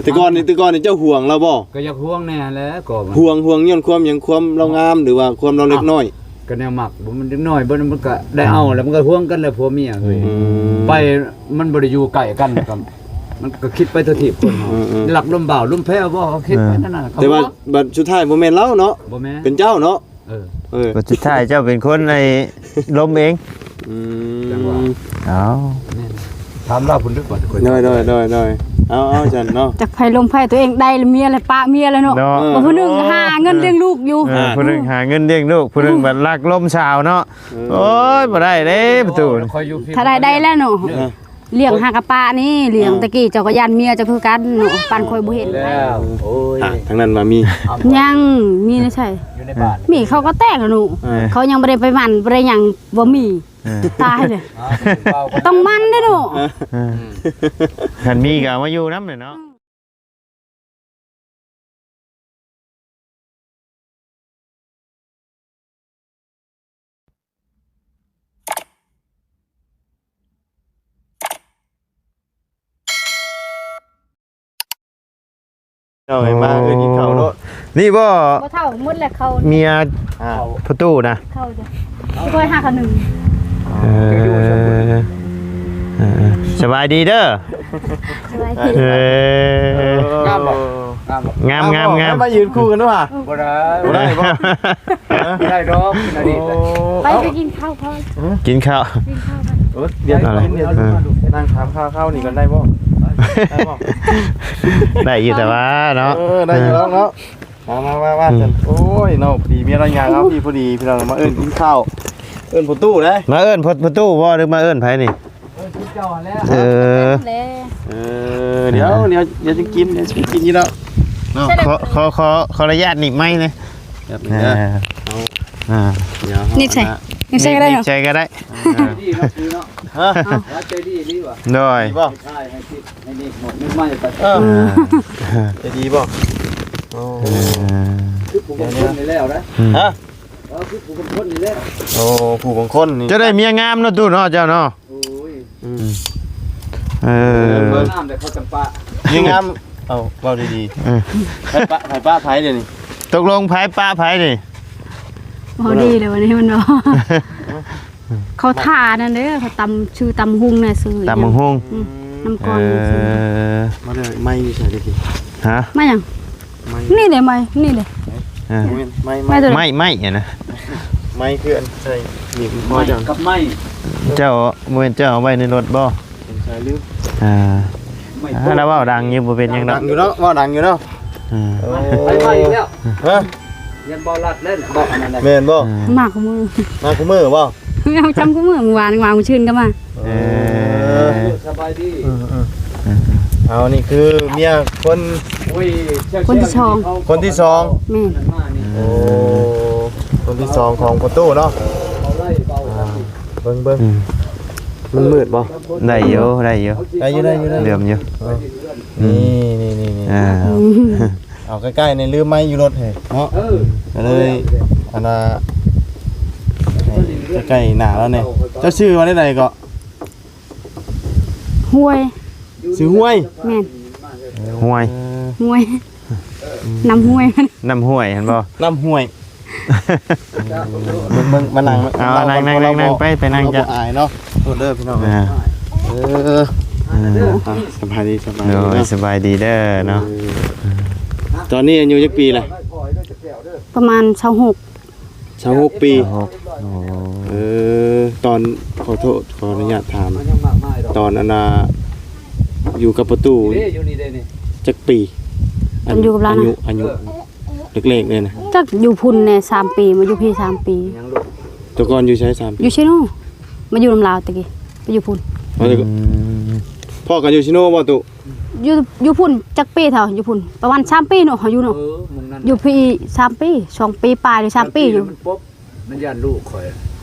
ແຕ່ກ່ອນນີ້ ແຕ່ກ່ອນນີ້ເຈົ້າຫວງລາວບໍ່? ກໍຢາກຫວງແດ່ແຫຼະກໍ ຫວງ ຫວງຍ້ອນຄວາມຫຍັງ? ຄວາມລາວງາມ ຫຼືວ່າຄວາມລາວເລັກນ້ອຍ? ກໍແນວມັກ ບໍ່ ມັນເດັກນ້ອຍ ບໍ່ ມັນກໍໄດ້ເອົາແລ້ວ ມັນກໍຫວງກັນແຫຼະ ຜົວເມຍເອີຍ ອືມ ໄປ ມັນບໍ່ໄດ້ຢູ່ໃກ້ກັນ ກໍ ມັນກໍຄິດໄປທົ່ວທີບຄົນເຮົາ ເອີໆ ລັກລົມບ່າວລົມແພວບໍ່ ເຮົາຄິດໄປນັ້ນນະ ເອີ ແຕ່ວ່າບັດສຸດທ້າຍບໍ່ແມ່ນລາວເນາະ ບໍ່ແມ່ນ ເປັນເຈົ້າເນາະ ເອີ ເອີ ບັດສຸດທ້າຍເຈົ້າເປັນຄົນໄອ້ລົມເອງ ອືມ ເອົາ ແມ່ນ ຖາມລາວພຸ້ນເດີ ໂດຍໆໆໆ ເອົາໆ ຊັ້ນເນາະ ຈັກໃຜລົມໃຜ ຕົວເອງໄດ້ລະເມຍລະປະເມຍລະເນາະ ເນາະ ເອີ ຜູ້ໜຶ່ງຫາເງິນລ້ຽງລູກຢູ່ ເອີ ຜູ້ໜຶ່ງຫາເງິນລ້ຽງລູກ ຜູ້ໜຶ່ງບັດລັກລົມສາວເນາະ ເອີ ໂອ້ຍ ບໍ່ໄດ້ເດ້ປະຕູ ຖ້າໄດ້ ໄດ້ແລ້ວເນາະ ເອີ ລ້ຽງຫາກະປະນີ້ ລ້ຽງ ອ່າ ແຕ່ກີ້ເຈົ້າກໍຢ້ານເມຍເຈົ້າຄືກັນເນາະ ປານຂ້ອຍບໍ່ເຫັນ ແລ້ວ ໂອ້ຍ ອ່າ ທາງນັ້ນວ່າມີ ຍັງ ມີໃນໃສ ຢູ່ໃນບ້ານ ມີເຂົາກໍແຕກແລ້ວເນາະ ອ່າ ເຂົາຍັງບໍ່ໄດ້ໄປໝັ້ນ ບໍ່ໄດ້ຫຍັງ ບໍ່ມີ ອ່າ ຕາຍເລີຍ ອ່າ ຕ້ອງໝັ້ນເດ້ເນາະ ອ່າ ຄັນມີກໍເອົາມາຢູ່ນຳແຫຼະເນາະ ເຈົ້າໃຫ້ມາເອີ້ນກິນເຂົ້າໂລດ ນີ້ບໍ່ ບໍ່ເຖົ້າໝົດແລ້ວເຂົາ ເມຍ ອ່າ ພໍ່ຕູ້ນະ ເຂົາຈ້ະ ຂ້ອຍຫາຂະໜຶ່ງ ເອີ ເອີ ສະບາຍດີເດີ ສະບາຍດີ ເອີ ງາມບໍ່? ງາມບໍ່? ງາມ ງາມ ງາມ ງາມ ມາຢືນຄູ່ກັນດູຫາ ບໍ່ໄດ້ ບໍ່ໄດ້ບໍ່? ໄດ້ດອກ ໄປ ໄປກິນເຂົ້າກ່ອນ ກິນເຂົ້າ ກິນເຂົ້າກ່ອນ ໂອ້ຍ ດຽວ ເອີ ນັ່ງຖາມຂ່າວເຂົ້ານີ້ກ່ອນໄດ້ບໍ່? ໄດ້ບໍ່? ໄດ້ຢູ່ແຕ່ວ່າເນາະ ເອີ ໄດ້ຢູ່ດອກເນາະ ມາ ມາ ມາ ມາ ອືມ ໂອ້ຍເນາະ ພໍດີເມຍລາວຍ່າງເອົາ ພໍດີ ພີ່ນ້ອງ ມາເອີ້ນກິນເຂົ້າ ເອີ້ນພໍ່ຕູ້ເດ້ ມາເອີ້ນພໍ່ຕູ້ບໍ່ ຫຼືມາເອີ້ນໃຜນີ້? ເອີ ເອີ ດຽວ ດຽວ ດຽວຈະກິນ ດຽວຈະກິນຢູ່ແລ້ວເນາະ ຂໍ ຂໍ ຂໍ ຂໍອະນຸຍາດໜີບໄມ້ແດ່ ແບບນີ້ເດີ ອ່າ ດຽວ ໜີບໃສ່ ໜີບໃສ່ກໍໄດ້ ໜີບໃສ່ກໍໄດ້ ອ່າ ຮະ ໃຈດີອີ່ຫຼີຫວາ ໂດຍ ດີບໍ່? ໃຫ້ໜີບໝົດ ໜີບໄມ້ໄປ ເອີ ໃຈດີບໍ່? ໂອ້ ຄືຜູ້ບາງຄົນນີ້ແລ້ວນະ ຮະ ເອີ ຄືຜູ້ບາງຄົນນີ້ແຫຼະ ໂອ້ ຜູ້ບາງຄົນນີ້ ເຈົ້າໄດ້ເມຍງາມເນາະ ຕູ້ເນາະ ເຈົ້າເນາະ ໂອ້ຍ ອືມ ເອີ ງາມແຕ່ເຂົາຈຳປາ ມີງາມ ເອົາ ເວົ້າດີໆ ເອີ ໃຜປະ ໃຜປະໃຜດຽວນີ້ ຕົກລົງໃຜປະໃຜນີ້ ເວົ້າດີແລ້ວວັນນີ້ມັນເວົ້າ ເຂົາຖ້ານັ້ນເດີ ເຂົາຕຳ ຊື້ຕຳຫຸ່ງນະ ຊື້ຕຳບັກຫຸ່ງ ອືມ ນຳກ່ອນ ເອີ ມາເດີ ໄມ້ຢູ່ໃສເດີ ຮະ ໄມ້ຫຍັງ? ໄມ້ ນີ້ເດ ໄມ້ ນີ້ເດ ເອີ ໄມ້ ໄມ້ ໄມ້ ໄມ້ຫັ້ນນະ ໄມ້ຄືອັນໃສ່ໜີບຄໍເຈົ້າ ກັບໄມ້ ເຈົ້າ ບໍ່ແມ່ນເຈົ້າເອົາໄວ້ໃນລົດບໍ່? ສົງໄສລືມ ອ່າ ລາວເວົ້າດັງຢູ່ ບໍ່ເປັນຫຍັງດອກ ດັງຢູ່ເນາະ ເວົ້າດັງຢູ່ເນາະ ອ່າ ໂອ້ ໄປ ໄປອີກແລ້ວ ຮະ ຍັງບໍ່ລັດເລີຍ ບໍ່ອັນນັ້ນ ແມ່ນບໍ່? ອ່າ ມາຄູ່ມື້ ມາຄູ່ມື້ບໍ່? ເອົາຈຳຄູ່ມື້ ມື້ວານ ວານມື້ຊື່ນກໍມາ ເອີ ສະບາຍດີ ເອີ ເອີ ເອົາ ນີ້ຄືເມຍຄົນ ໂອ້ຍ ຄົນທີສອງ ຄົນທີສອງ ແມ່ນ ໂອ້ ຄົນທີສອງຂອງພໍ່ຕູ້ເນາະ ອ່າ ເບິ່ງ ເບິ່ງ ອືມ ມັນມືດບໍ່? ໄດ້ຢູ່ ໄດ້ຢູ່ ໄດ້ຢູ່ ໄດ້ຢູ່ ເຫຼື້ອມຢູ່ ເອີ ອືມ ນີ້ໆໆ ອ່າ ເອົາໃກ້ໆ ໃນລືມໄມ້ຢູ່ລົດເຮີ້ຍເນາະ ເອີ ກໍເລີຍ ອັນນ່າ ໃກ້ໆ ໜ້າລາວແດ່ ເຈົ້າຊື່ວ່າແນວໃດເກາະ? ຫ້ວຍ ຊື່ຫ້ວຍ ແມ່ນ ຫ້ວຍ ເອີ ຫ້ວຍ ອືມ ນ້ຳຫ້ວຍ ນ້ຳຫ້ວຍຫັ້ນບໍ່? ນ້ຳຫ້ວຍ ເບິ່ງ ເບິ່ງ ມານັ່ງ ເອົາ ນັ່ງ ນັ່ງ ນັ່ງ ໄປ ໄປນັ່ງ ເຮົາບໍ່ອາຍເນາະ ໂທດເດີພີ່ນ້ອງ ອ່າ ເອີ ອ່າ ອ່າ ສະບາຍດີ ສະບາຍດີ ໂດຍ ເນາະ ສະບາຍດີເດີເນາະ ເອີ ຕອນນີ້ອາຍຸຈັກປີລະ? ປະມານຊາວຫົກ ຊາວຫົກປີ ຊາວຫົກ ໂອ້ ເອີ ຕອນ ຂໍໂທດ ຂໍອະນຸຍາດຖາມ ຕອນອັນນ່າ ຢູ່ກັບປະຕູ ຢູ່ນີ້ເດ້ນີ້ ຈັກປີ? ຕອນຢູ່ກັບລາວນະ ອາຍຸ ອາຍຸ ເອີ ແລກໆ ເລີຍນະ ຈັກຢູ່ພຸ້ນແດ່ ສາມປີ ມາຢູ່ພີ້ ສາມປີ ແຕ່ກ່ອນຢູ່ໃສ ສາມປີ? ຢູ່ເຊໂນ ມາຢູ່ນຳລາວແຕ່ກີ້ ໄປຢູ່ພຸ້ນ ອໍ ອືມ ພໍ້ກັນຢູ່ເຊໂນບໍ່ຕຸ? ຢູ່ ຢູ່ພຸ້ນຈັກປີເຖົ້າ ຢູ່ພຸ້ນປະມານສາມປີເນາະ ເຮົາຢູ່ເນາະ ເອີ ໝ່ອງນັ້ນ ຢູ່ພີ້ສາມປີ ສອງປີປາຍ ຫຼື ສາມປີຢູ່ ມັນປົບ ມັນຢ້ານລູກຂ້ອຍ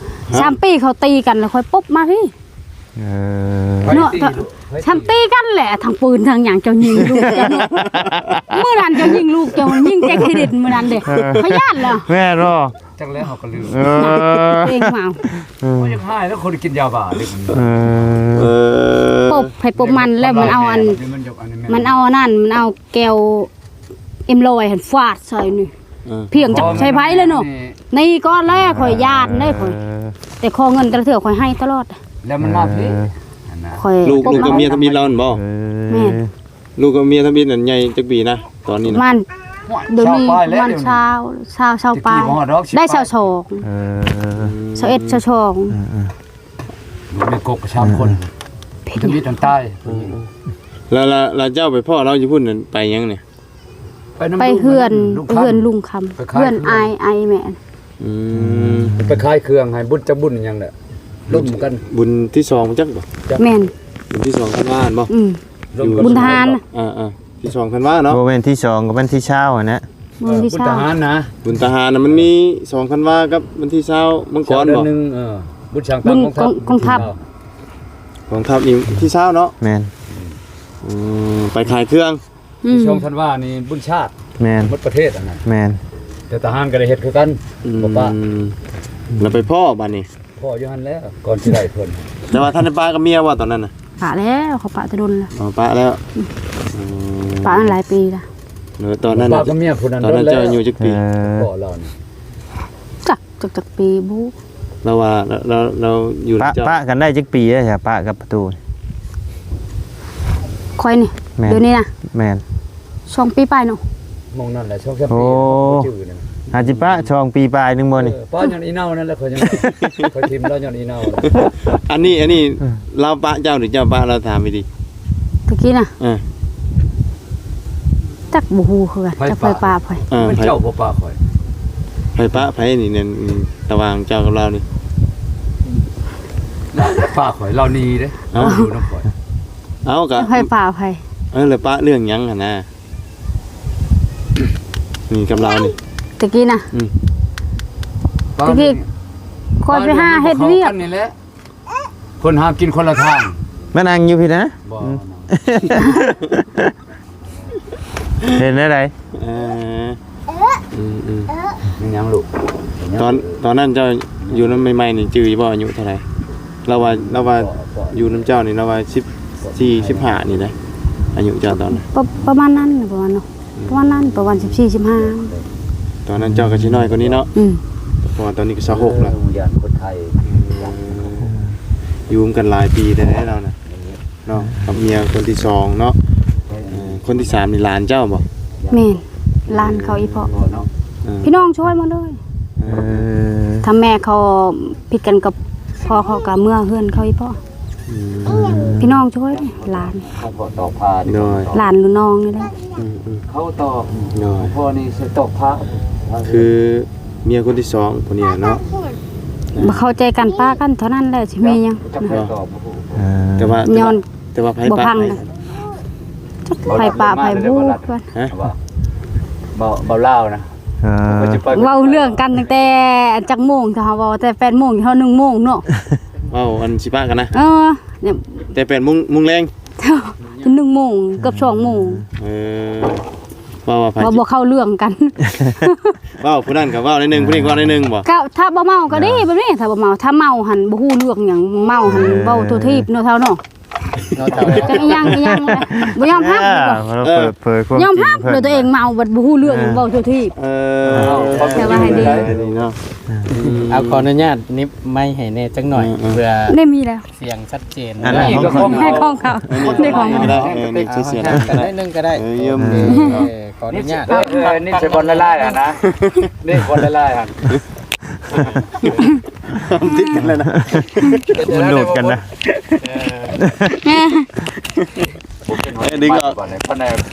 ສາມປີເຂົາຕີກັນ ແລ້ວຂ້ອຍປົບມາພີ້ ເອີ ເນາະ ໄປຕີລູກ ໄປຕີ ທັງຕີກັນແຫຼະ ທັງປືນທັງຫຍັງ ເຈົ້າຍິງລູກເຈົ້າເນາະ ມື້ນັ້ນເຈົ້າຍິງລູກເຈົ້າ ຍິງແຈັກຊີດິດມື້ນັ້ນເດ້ ເອີ ຂ້ອຍຢ້ານແລ້ວ ແມ່ນບໍ່? ຈັກແລ້ວເຮົາກໍລືມ ເອີ ເອງເມົາ ເອີ ໂອ້ຍ ຢາກຫາຍແລ້ວ ຄົນກິນຢາບ້າເດ້ ເອີ ປົບໃຜປົບມັນ ແລ້ວມັນເອົາອັນ ມັນຢາກອັນນີ້ ມັນເອົາອັນນັ້ນ ມັນເອົາແກ້ວເອັມຮ້ອຍຫັ້ນຟາດໃສ່ນີ້ ເອີ ພຽງຈັກໃສ່ໃຜເລີຍເນາະ. ນີ້ກ່ອນແລ້ວ ຂ້ອຍຢ້ານເດ້ຂ້ອຍ ເອີ ແຕ່ຂໍເງິນແຕ່ລະເທື່ອຂ້ອຍໃຫ້ຕະຫຼອດ ແລ້ວມັນມາພີ້ ເອີ ອັນນ່າ ຂ້ອຍ ລູກ ລູກກັບເມຍທຳອິດລາວຫັ້ນບໍ່? ເອີ ແມ່ນ ລູກກັບເມຍທຳອິດນັ້ນໃຫຍ່ຈັກປີນະ ຕອນນີ້ນະ? ປະມານ ໂດຍນີ້ປະມານຊາວ ຊາວ ຊາວປາຍ ໄດ້ຊາວສອງ ເອີ ຊາວເອັດ ຊາວສອງ ເອີ ເອີ ແມ່ນກົກສາມຄົນ ທຳອິດນັ້ນຕາຍ ເອີ ແລ້ວ ແລ້ວ ແລ້ວເຈົ້າໄປພໍ້ລາວຢູ່ພຸ້ນນັ້ນ ໄປຫຍັງນີ້? ໄປນຳ ໄປເຮືອນ ເຮືອນລຸງຄຳ ເຮືອນອ້າຍ ອ້າຍແມ່ ອືມ ໄປຂາຍເຄື່ອງໃຫ້ບຸນຈັກບຸນຫຍັງແຫຼະ ລົມກັນ ບຸນທີສອງຈັກບໍ່? ແມ່ນ ບຸນທີສອງທັນວາບໍ່? ອືມ ບຸນທະຫານ ອ່າໆ ທີສອງທັນວາເນາະ ບໍ່ແມ່ນທີສອງກໍວັນທີຊາວຫັ້ນນະ ບຸນທີຊາວ ບຸນທະຫານນະ ບຸນທະຫານນະ ມັນມີສອງທັນວາກັບວັນທີຊາວມັງກອນບໍ່? ເດືອນໜຶ່ງ ເອີ ບຸນສ້າງຕັ້ງກອງທັບ ກອງທັບ ກອງທັບນີ້ທີຊາວເນາະ ແມ່ນ ອືມ ໄປຂາຍເຄື່ອງ ອືມ ສອງທັນວານີ້ບຸນຊາດ ແມ່ນ ໝົດປະເທດຫັ້ນນະ ແມ່ນ ແຕ່ທະຫານກໍໄດ້ເຮັດຄືກັນ ອືມ ບໍ່ປະ ແລ້ວໄປພໍ້ບາດນີ້ ພໍ້ຢູ່ຫັ້ນແຫຼະ ກ່ອນຊິໄດ້ເພິ່ນ ແຕ່ວ່າທ່ານໄດ້ປະກັບເມຍບໍ່ຕອນນັ້ນນະ? ປະແລ້ວ ເຂົາປະແຕ່ດົນແລ້ວ ອໍ ປະແລ້ວ ອືມ ປະມາຫຼາຍປີແລ້ວ ເອີ ຕອນນັ້ນ ປະກັບເມຍຜູ້ນັ້ນ ຕອນນັ້ນເຈົ້າອາຍຸຈັກປີ? ເອີ ພໍ່ລາວນີ້ ຈັກ ຈັກ ຈັກປີບໍ່ ລາວວ່າ ລາວ ລາວ ລາວຢູ່ນຳເຈົ້າ ປະ ປະກັນໄດ້ຈັກປີແລ້ວ ປະກັບປະຕູ? ຂ້ອຍນີ້ ແມ່ນ ດຽວນີ້ນະ ແມ່ນ ສອງປີປາຍເນາະ ໝ່ອງນັ້ນແຫຼະ ສອງສາມປີ ໂອ້ ບໍ່ຈື່ນະ ຫາຊິປະສອງປີປາຍໜຶ່ງບໍ່ນີ້? ເອີ ປະຍ້ອນອີເນົ່ານັ້ນແຫຼະ ຂ້ອຍຍັງ ຂ້ອຍຖິ້ມລາວຍ້ອນອີເນົ່າ ອັນນີ້ ອັນນີ້ ເອີ ລາວປະເຈົ້າ ຫຼື ເຈົ້າປະລາວ? ຖາມດີໆ ຕະກີ້ນະ ເອີ ຈັກບໍ່ຮູ້ຄືກັນ ໃຜ ຈັກໃຜປະ ປະໃຜ ເອີ ເປັນ ໃຜ ເຈົ້າບໍ່ປະຂ້ອຍ? ໃຜປະໃຜນີ້ ໃນ ລະຫວ່າງເຈົ້າກັບລາວນີ້? ປະຂ້ອຍ ລາວໜີເດ້ ເອົ້າ ລາວຢູ່ນຳຂ້ອຍ ເອົ້າ ກະໃຜປະໃຜ? ເອີ ແລ້ວປະເລື່ອງຫຍັງຫັ້ນນະ? ນີ້ກັບລາວນີ້ ຕະກີ້ນະ ອືມ ຕະກີ້ ຂ້ອຍໄປຫາເຮັດວຽກ ນີ້ແຫຼະ ຄົນຫາກິນຄົນລະທາງ ມານັ່ງຢູ່ພີ້ນະ ບໍ່ ອືມ ເຮັດແນວໃດ? ເອີ ອືມໆ ແມ່ນຫຍັງລູກ? ຕອນ ຕອນນັ້ນເຈົ້າຢູ່ນຳໃໝ່ໆນີ້ ຈື່ຢູ່ບໍ່ ອາຍຸເທົ່າໃດ? ລາວວ່າ ລາວວ່າຢູ່ນຳເຈົ້ານີ້ ລາວວ່າສິບສີ່ ສິບຫ້ານີ້ເດ້ ອາຍຸເຈົ້າຕອນນັ້ນ ປະ ປະມານນັ້ນ ປະມານເນາະ ປະມານນັ້ນ ປະມານສິບສີ່ ສິບຫ້າ ຕອນນັ້ນເຈົ້າກໍຊິນ້ອຍກວ່ານີ້ເນາະ ອືມ ເພາະວ່າຕອນນີ້ກໍຊາວຫົກແລ້ວ ຢ້ານຄົນໄທ ຢູ່ນຳກັນຫຼາຍປີແລ້ວເນາະ ເນາະ ກັບເມຍຄົນທີສອງເນາະ ເອີ ຄົນທີສາມນີ້ຫຼານເຈົ້າບໍ່? ແມ່ນ ຫຼານເຂົາອີ່ພໍ່ ເອີ ພີ່ນ້ອງຊ່ອຍໝົດເລີຍ ເອີ ຖ້າແມ່ເຂົາຜິດກັນກັບພໍ່ເຂົາກໍເມືອເຮືອນເຂົາອີ່ພໍ່ ອືມ ພີ່ນ້ອງຊ່ອຍຫຼານ ໂດຍ ຫຼານລຸງນ້ອງນີ້ແຫຼະ ອືມໆ ເຂົາຕອບ ໂດຍ ພໍ່ນີ້ຊິຕອບພະ ຄືເມຍຄົນທີສອງຜູ້ນີ້ເນາະ ບໍ່ເຂົ້າໃຈກັນ ປະກັນເທົ່ານັ້ນແຫຼະ ຊິມີຫຍັງ ເອີ ແຕ່ວ່າ ແຕ່ວ່າ ແຕ່ວ່າໃຜປະໃຜ ຈັກໃຜປະໃຜບຸ ຮະ ເວົ້າ ເວົ້າລາວນະ ເອີ ເວົ້າເລື່ອງກັນຕັ້ງແຕ່ຈັກໂມງ ຖ້າເຮົາເວົ້າແຕ່ແປດໂມງ ຮອດໜຶ່ງໂມງເນາະ ເວົ້າອັນຊິປະກັນນະ ເອີ ແຕ່ແປດໂມງ ໂມງແລງ ຈົນໜຶ່ງໂມງ ເກືອບສອງໂມງ ເອີ ເວົ້າວ່າໃຜ ເວົ້າບໍ່ເຂົ້າເລື່ອງກັນ ເວົ້າຜູ້ນັ້ນກໍເວົ້າໜ້ອຍໜຶ່ງ ຜູ້ນີ້ກໍເວົ້າໜ້ອຍໜຶ່ງບໍ່? ກໍຖ້າບໍ່ເມົາກໍດີແບບນີ້ ຖ້າບໍ່ເມົາ ຖ້າເມົາຫັ້ນບໍ່ຮູ້ເລື່ອງຫຍັງ ເມົາຫັ້ນເວົ້າທົ່ວທີບເນາະ ເຖົ້າເນາະ ເນາະເຖົ້າ ຈັກອີ່ຫຍັງອີ່ຫຍັງ ບໍ່ຍອມຮັບ ເອີ ເປີດເຜີຍຄວາມ ຍອມຮັບ ໂດຍຕົວເອງເມົາບັດບໍ່ຮູ້ເລື່ອງ ເວົ້າທົ່ວທີບ ເອີ ແຕ່ວ່າໃຫ້ດີ ເອົາ ຂໍອະນຸຍາດໜິບໄມໃຫ້ແດ່ຈັກໜ້ອຍ ເພື່ອ ໄດ້ມີແລ້ວ ສຽງຊັດເຈນ ອັນນັ້ນຂອງເຂົາ ໃຫ້ຂອງເຂົາ ເອີ ນີ້ຂອງມັນ ເອີ ນີ້ເສຽງ ໜ້ອຍໜຶ່ງກໍໄດ້ ເອີ ເອີ ຂໍອະນຸຍາດ ເອີ ນີ້ໃສ່ບ່ອນລາຍໆຫັ້ນນະ ນີ້ບ່ອນລາຍໆຫັ້ນ ຕິດກັນແລ້ວນະ ມັນດູດກັນນະ ເອີ ດຶງອອກ ໄປ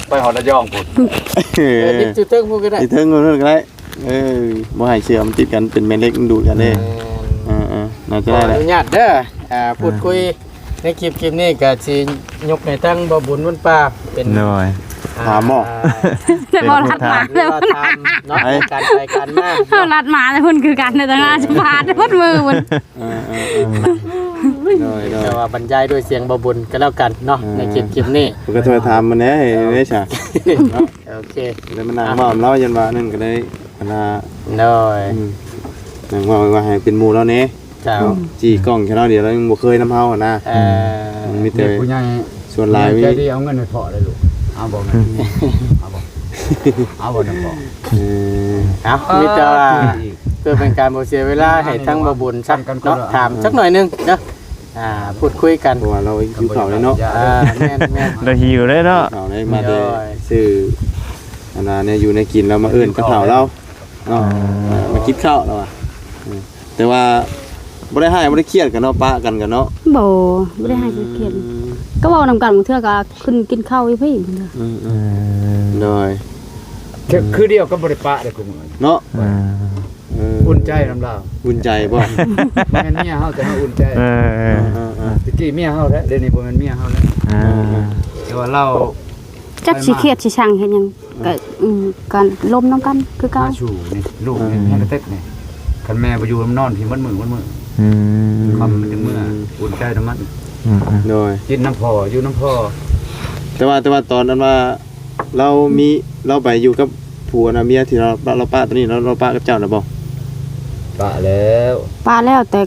ໄປຮອດລະຍອງພຸ້ນ ເອີ ຕິດຢູ່ເທິງພຸ້ນກໍໄດ້ ຕິດເທິງພຸ້ນກໍໄດ້ ເອີ ບໍ່ໃຫ້ເຊື່ອມຕິດກັນ ເປັນແມ່ເຫຼັກ ມັນດູດກັນເດ້ ແມ່ນ ເອີໆ ໜ້າຈະໄດ້ແຫຼະ ຂໍອະນຸຍາດເດີ ອ່າ ອ່າ ພູດຄຸຍໃນຄລິບ ຄລິບນີ້ກໍຊິຍົກໃຫ້ທາງບ່າວບຸນວັນປ່າ ເປັນ ໂດຍ ອ່າ ຖາມບໍ່ ເປັນຜູ້ຖາມ ເນາະ ໃນການໄປການມາ ເຮົາລັດມາແຕ່ເພິ່ນຄືກັນ ແຕ່ໜ້າສະພາດໝົດມືເພິ່ນ ເອີໆໆ ໂດຍໆ ແຕ່ວ່າບັນຍາຍດ້ວຍສຽງບ່າວບຸນກໍແລ້ວກັນເນາະ ເອີ ໃນຄລິບ ຄລິບນີ້ ເພິ່ນກໍໂທຖາມມາແດ່ ເອີ ເດ້ຊະ ເນາະ ໂອເຄ ແລ້ວມານັ່ງເວົ້ານຳລາວ ຢ້ານວ່ານັ້ນກໍໄດ້ ອັນນ່າ ໂດຍ ອືມ ນັ່ງເວົ້າວ່າໃຫ້ເປັນໝູ່ລາວແດ່ ເຈົ້າ ເນາະ ຈີ້ກ້ອງແຄ່ລາວດຽວ ລາວຍັງບໍ່ເຄີຍນຳເຮົາຫັ້ນນະ ເອີ ອືມ ມີແຕ່ຜູ້ໃຫຍ່ ສ່ວນຫຼາຍ ຜູ້ໃຫຍ່ໃຈດີເອົາເງິນໃຫ້ພໍ່ເລີຍລູກ ເອົາບໍ່ແມ່ນ ເອົາບໍ່ ເອົາບໍ່ນຳບໍ່ ເອີ ເອົາ ມີແຕ່ວ່າ ເພື່ອເປັນການບໍ່ເສຍເວລາໃຫ້ທາງບ່າວບຸນ ຊັ້ນເນາະ ຖາມຈັກໜ້ອຍໜຶ່ງເດີ ອ່າ ພູດຄຸຍກັນ ເພາະວ່າລາວຫິວເຂົ້າເລີຍເນາະ ອ່າ ແມ່ນໆ ລາວຫິວເລີຍເນາະ ເຂົ້າເລີຍ ມາແຕ່ ໂດຍ ຊື້ ອັນນ່າ ແນວຢູ່ແນວກິນ ລາວມາເອີ້ນກັບເຖົ້າລາວ ເນາະ ອ່າ ມາກິນເຂົ້າແລ້ວວ່າ ອືມ ແຕ່ວ່າບໍ່ໄດ້ຮ້າຍບໍ່ໄດ້ຄຽດກັນເນາະ ປະກັນກັນເນາະ ບໍ່ ບໍ່ໄດ້ຮ້າຍບໍ່ໄດ້ຄຽດ ອືມ ກໍເວົ້ານຳກັນ ບາງເທື່ອກໍຂຶ້ນກິນເຂົ້າຢູ່ພີ້ ອືມ ອືມ ເອີ ໂດຍ ຄື ຄືດຽວກັບບໍ່ໄດ້ປະເດ້ ຄືມື້ນີ້ເນາະ ອ່າ ເອີ ອຸ່ນໃຈນຳລາວ ອຸ່ນໃຈບໍ່ ບໍ່ແມ່ນເມຍເຮົາ ແຕ່ເຮົາອຸ່ນໃຈ ເອີ ເອີ ເອີ ເອີ ແຕ່ກີ້ເມຍເຮົາແທ້ ດຽວນີ້ບໍ່ແມ່ນເມຍເຮົາແລ້ວ ອ່າ ເອີ ເອີ ແຕ່ວ່າລາວ ຈັກຊິຄຽດຊິຊັງເຮັດຫຍັງ ເອີ ກໍ ອືມ ກໍລົມນຳກັນຄືເກົ່າ ຫາສູ່ນີ້ ລູກນີ້ ອືມ ແຮງກະເຕັກນີ້ ຄັນແມ່ບໍ່ຢູ່ນຳນອນພີ້ໝົດມື້ ໝົດມື້ ອືມ ຄ່ຳມັນຈຶ່ງເມືອ ອຸ່ນໃຈນຳມັນ ອືມໆ ໂດຍ ກິນນຳພໍ່ ຢູ່ນຳພໍ່ ແຕ່ວ່າ ແຕ່ວ່າຕອນນັ້ນວ່າ ລາວມີ ລາວໄປຢູ່ກັບຜົວນະ ເມຍທີ່ລາວ ລາວປະຕອນນີ້ ລາວ ລາວປະກັບເຈົ້ານະບໍ່? ປະແລ້ວ ປະແລ້ວ ແຕ່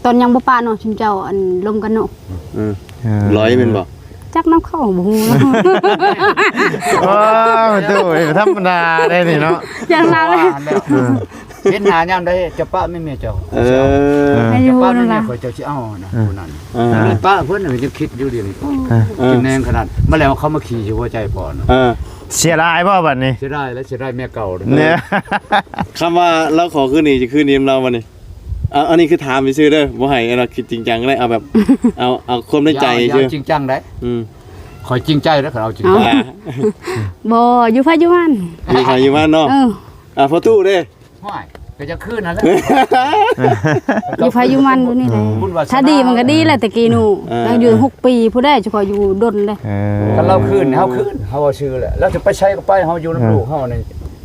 ຕອນຍັງບໍ່ປະເນາະ ຊຸມເຈົ້າ ອັນ ລົມກັນເນາະ ອືມ ເອີ ລອຍແມ່ນບໍ່? ຈັກນຳເຂົາ ບໍ່ຮູ້ ໂອ້ຍ ໂອ້ຍ ທຳມະດາໄດ໋ນີ້ເນາະ ຢ່າງນັ້ນແຫຼະ ເອີ ເຫັນໜ້າຍາມໃດຈະປະແມ່ນເມຍເຈົ້າ ເອີ ໃຫ້ຢູ່ນຳລາວ ຂ້ອຍເຈົ້າຊິເອົານະ ເອີ ຜູ້ນັ້ນ ເອີ ເລີຍປະເພິ່ນ ຍັງຄິດຢູ່ດຽວນີ້ ເອີ ກິນແນງຂະໜາດ ມາແລ້ວເຂົາມາຂີ່ຢູ່ຫົວໃຈພໍ່ນະ ເອີ ເສຍດາຍບໍ່ບັດນີ້? ເສຍດາຍແລ້ວ ເສຍດາຍເມຍເກົ່າເດີ ຄຳວ່າລາວຂໍຄືນນີ້ ຈະຄືນນຳລາວບໍ່ນີ້? ອ່າ ອັນນີ້ຄືຖາມຊື່ໆເດີ ບໍ່ໃຫ້ອັນວ່າຄິດຈິງຈັງເລີຍ ເອົາແບບ ເອົາ ເອົາຄວາມໃນໃຈຊື່ ຢ່າ ຢ່າຈິງຈັງໄດ໋ ອືມ ຂ້ອຍຈິງໃຈເດີ ຄັນເອົາຈິງຈັງ ເອົ້າ ບໍ່ ຢູ່ໃຜຢູ່ມັນ ຢູ່ໃຜຢູ່ມັນເນາະ ເອີ ອ່າ ພໍ່ຕູ້ເດ້ ຫ້ວຍ ກໍຈະຄືນນັ້ນແຫຼະ ຢູ່ໃຜຢູ່ມັນຢູ່ນີ້ແຫຼະ ອືມ ຖ້າດີມັນກໍດີແຫຼະ ແຕ່ກີ້ໜູ ເອີ ຍັງຢູ່ຫົກປີພຸ້ນເດ້ ຈະຂໍຢູ່ດົນເດ້ ເອີ ຄັນລາວຄືນ ເຮົາຄືນ ເຮົາເວົ້າຊື່ແຫຼະ ລາວຈະໄປໃສກໍໄປ ເຮົາຢູ່ນຳ ເອີ ລູກເຮົານີ້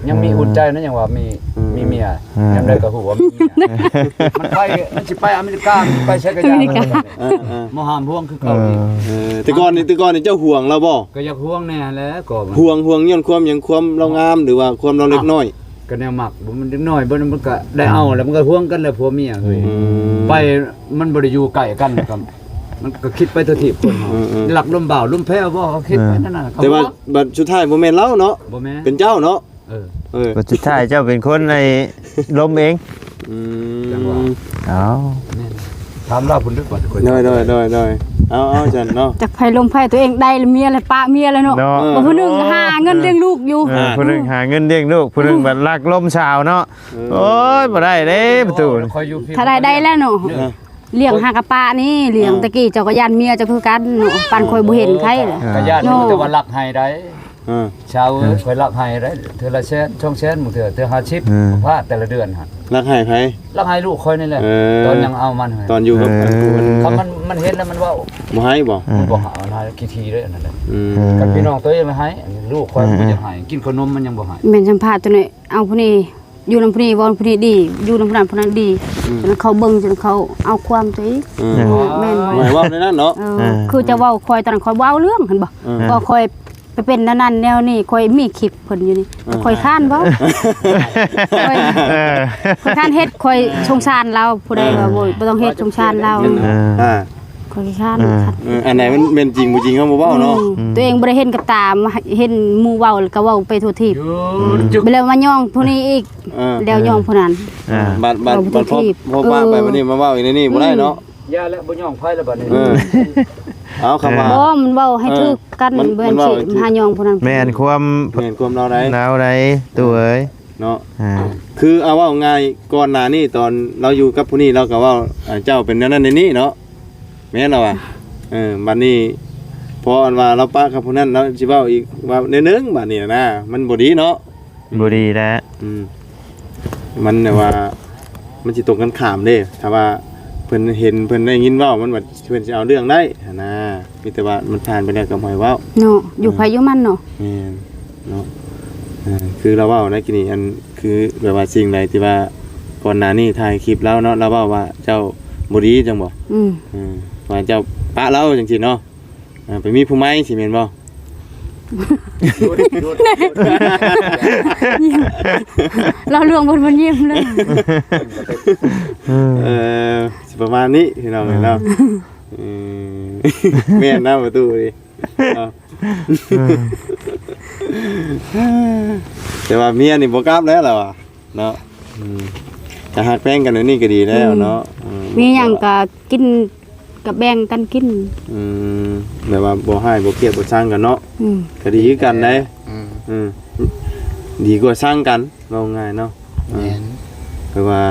ຍັງມີອຸ່ນໃຈນະ ຍັງວ່າມີ ອືມ ມີເມຍ ອ່າ ຍາມໃດກໍຮູ້ວ່າມີເມຍ ມັນໄປ ມັນຊິໄປອາເມລິກາ ມັນໄປໃສກໍຢ່າ ອາເມລິກາ ເອີ ເອີ ບໍ່ຫ້າມຫ່ວງຄືເກົ່າອີກ ເອີ ເອີ ແຕ່ກ່ອນນີ້ ແຕ່ກ່ອນນີ້ເຈົ້າຫ່ວງລາວບໍ່? ກໍຢາກຫ່ວງແດ່ຫັ້ນແຫຼະ ກໍຫ່ວງ ຫ່ວງຍ້ອນຄວາມຫຍັງ? ຄວາມລາວງາມ ຫຼືວ່າຄວາມລາວເລັກນ້ອຍ? ກໍແນວມັກ ບໍ່ ມັນເດັກນ້ອຍ ມັນ ມັນກໍໄດ້ເອົາແລ້ວ ມັນກໍຫ່ວງກັນແຫຼະ ຜົວເມຍເຮີ້ຍ ອືມ ໄປ ມັນບໍ່ໄດ້ຢູ່ໃກ້ກັນ ກໍ ມັນກໍຄິດໄປທົ່ວທີບຄົນເຮົາ ເອີ ເອີ ລັກລົມບ່າວລົມແພ້ວບໍ່ ເຮົາຄິດໄປ ເອີ ນັ້ນນະ ແຕ່ວ່າບັດສຸດທ້າຍບໍ່ແມ່ນລາວເນາະ ບໍ່ແມ່ນ ເປັນເຈົ້າເນາະ ເອີ ເອີ ບັດສຸດທ້າຍເຈົ້າເປັນຄົນໃຫ້ລົມເອງ ອືມ ເອົາ ແມ່ນ ຖາມລາວພຸ້ນເດີ ໂດຍ ໂດຍ ໂດຍ ໂດຍ ເອົາ ເອົາຊັ້ນເນາະ ຈັກໃຜລົມໃຜ ຕົວເອງໄດ້ລະເມຍລະປະເມຍລະເນາະ ເນາະ ເອີ ຜູ້ໜຶ່ງຫາເງິນລ້ຽງລູກຢູ່ ເອີ ຜູ້ໜຶ່ງຫາເງິນລ້ຽງລູກ ຜູ້ໜຶ່ງບັດລັກລົມສາວເນາະ ເອີ ໂອ້ຍ ບໍ່ໄດ້ເດ້ປະຕູ ຂ້ອຍຢູ່ພີ້ ຖ້າໄດ້ ໄດ້ແລ້ວເນາະ ເອີ ລ້ຽງຫາກະປະນີ້ ລ້ຽງ ອ່າ ແຕ່ກີ້ເຈົ້າກໍຢ້ານເມຍເຈົ້າຄືກັນເນາະ ປານຂ້ອຍບໍ່ເຫັນໃຜລະ ອ່າ ກໍຢ້ານຢູ່ ເນາະ ແຕ່ວ່າລັກໃຫ້ໄດ້ ອ່າ ຊາວເອີຍ ອ່າ ຂ້ອຍລັກໃຫ້ໄດ້ ເທື່ອລະແສນ ສອງແສນ ບາງເທື່ອ ເທື່ອຫ້າສິບ ອ່າ ພາດແຕ່ລະເດືອນຫັ້ນ ລັກໃຫ້ໃຜ? ລັກໃຫ້ລູກຂ້ອຍນີ້ແຫຼະ ເອີ ຕອນຍັງເອົາມັນ ຕອນຢູ່ກັບ ເອີ ອັນຜູ້ ຄັນມັນ ມັນເຫັນແລ້ວມັນເວົ້າ ບໍ່ໃຫ້ບໍ່? ເອີ ມັນບໍ່ໃຫ້ ອັນນັ້ນຂີ້ຖີ່ເດ້ ອັນນັ້ນ ອືມ ເອີ ຄັນພີ່ນ້ອງຕົວເອງໃຫ້ ອັນນີ້ລູກຂ້ອຍ ເອີ ມັນບໍ່ຢາກໃຫ້ ກິນຂະໜົມມັນຍັງບໍ່ໃຫ້ ແມ່ນສຳພາດຕົວນີ້ ເອົາຜູ້ນີ້ ຢູ່ນຳຜູ້ນີ້ເວົ້ານຳຜູ້ນີ້ດີ ຢູ່ນຳຜູ້ນັ້ນຜູ້ນັ້ນດີ ອືມ ຈົນເຂົາເບິ່ງ ຈົນເຂົາເອົາຄວາມຕົວເອງ ອືມ ເອີ ແມ່ນບໍ່ ໝາຍເວົ້າໃນນັ້ນເນາະ ເອີ ເອີ ຄືຈະເວົ້າຂ້ອຍຕອນນັ້ນ ຂ້ອຍເວົ້າເລື່ອງຫັ້ນບໍ່ ເອີ ກໍຂ້ອຍໄປເປັນແນວນັ້ນແນວນີ້ ຂ້ອຍມີຄລິບເພິ່ນຢູ່ນີ້ ເອີ ແຕ່ຂ້ອຍຄ້ານເວົ້າ ເອີ ຂ້ອຍ ເອີ ຂ້ອຍຄ້ານເຮັດ ຂ້ອຍສົງສານລາວ ຜູ້ໃດວ່າ ເອີ ບໍ່ ບໍ່ຕ້ອງເຮັດ ສົງສານລາວ ເອີ ອ່າ ຂ້ອຍຄ້ານ ເອີ ເອີ ອັນໃດມັນແມ່ນຈິງບໍ່ຈິງເຮົາບໍ່ເວົ້າເນາະ ອືມ ອືມ ຕົວເອງບໍ່ໄດ້ເຫັນກັບຕາ ມາເຫັນໝູ່ເວົ້າແລ້ວກໍເວົ້າໄປທົ່ວທີບ ອືມ ແລ້ວມາຍ້ອງຜູ້ນີ້ອີກ ເອີ ແລ້ວຍ້ອງຜູ້ນັ້ນ ເອີ ບາດ ບາດ ເວົ້າໄປທົ່ວທີບ ບາດພໍ ພໍປະໄປ ເອີ ບັດນີ້ມາເວົ້າອີກໃນນີ້ບໍ່ໄດ້ເນາະ ອືມ ຢ່າແລ້ວ ບໍ່ຍ້ອງໃຜແລ້ວບັດນີ້ ເອີ ເອົາຄຳວ່າ ບໍ່ ມັນເວົ້າໃຫ້ຖືກກັນ ເອີ ເບິ່ງ ມັນເວົ້າໃຫ້ຖືກ ຫາຍ້ອງຜູ້ນັ້ນ ແມ່ນຄວາມ ແມ່ນຄວາມລາວໃດ ລາວໃດ ຕູ້ເອີຍ ເນາະ ອ່າ ຄືເອົາເວົ້າງ່າຍ ກ່ອນໜ້ານີ້ຕອນລາວຢູ່ກັບຜູ້ນີ້ ລາວກໍເວົ້າ ອ່າ ເຈົ້າເປັນແນວນັ້ນແນວນີ້ເນາະ ແມ່ນລະວ່າ ເອີ ບັດນີ້ ພໍອັນວ່າລາວປະກັບຜູ້ນັ້ນ ລາວຊິເວົ້າອີກວ່າແນວໜຶ່ງ ບັດນີ້ນະ ມັນບໍ່ດີເນາະ ບໍ່ດີແຫຼະ ອືມ ມັນແບບວ່າ ມັນຊິຕົງກັນຂ້າມເດ້ ຖ້າວ່າເພິ່ນເຫັນ ເພິ່ນໄດ້ຍິນເວົ້າ ມັນວ່າເພິ່ນຊິເອົາເລື່ອງໄດ້ຫັ້ນນະ ມີແຕ່ວ່າມັນຜ່ານໄປແລ້ວກໍບໍ່ໃຫ້ເວົ້າ ເນາະ ຢູ່ໃຜຢູ່ມັນເນາະ ແມ່ນເນາະ ເອີ ຄືລາວເວົ້າໃນກີ້ນີ້ ອັນ ຄືແບບວ່າສິ່ງໃດທີ່ວ່າກ່ອນໜ້ານີ້ຖ່າຍຄລິບລາວເນາະ ລາວເວົ້າວ່າເຈົ້າບໍ່ດີຈັ່ງບໍ່ ອືມ ເອີ ວ່າເຈົ້າປະລາວຈັ່ງຊີ້ເນາະ ອ່າ ໄປມີຜູ້ໃໝ່ຊີ້ແມ່ນບໍ່ ລາວລວງເພິ່ນບໍ່ຍິ້ມເລີຍ ເອີ ຊິປະມານນີ້ພີ່ນ້ອງເອີຍເນາະ ເອີ ເອີ ແມ່ນນະປະຕູນີ້ ເອີ ເອີ ແຕ່ວ່າເມຍນີ້ບໍ່ກັບແລ້ວລະວ່າເນາະ. ອືມ ກະຮັກແພງກັນແນວນີ້ກະດີແລ້ວເນາະ. ອືມ ອືມ ມີຫຍັງກະກິນ ກະແບ່ງກັນກິນ. ອືມ ແບບວ່າບໍ່ຮ້າຍບໍ່ກຽດບໍ່ຊັງກັນເນາະ. ອືມ ກະດີຄືກັນເດ້. ອືມ ອືມ ດີກວ່າຊັງກັນ ເວົ້າງ່າຍເນາະ. ແມ່ນ ເພາະວ່າ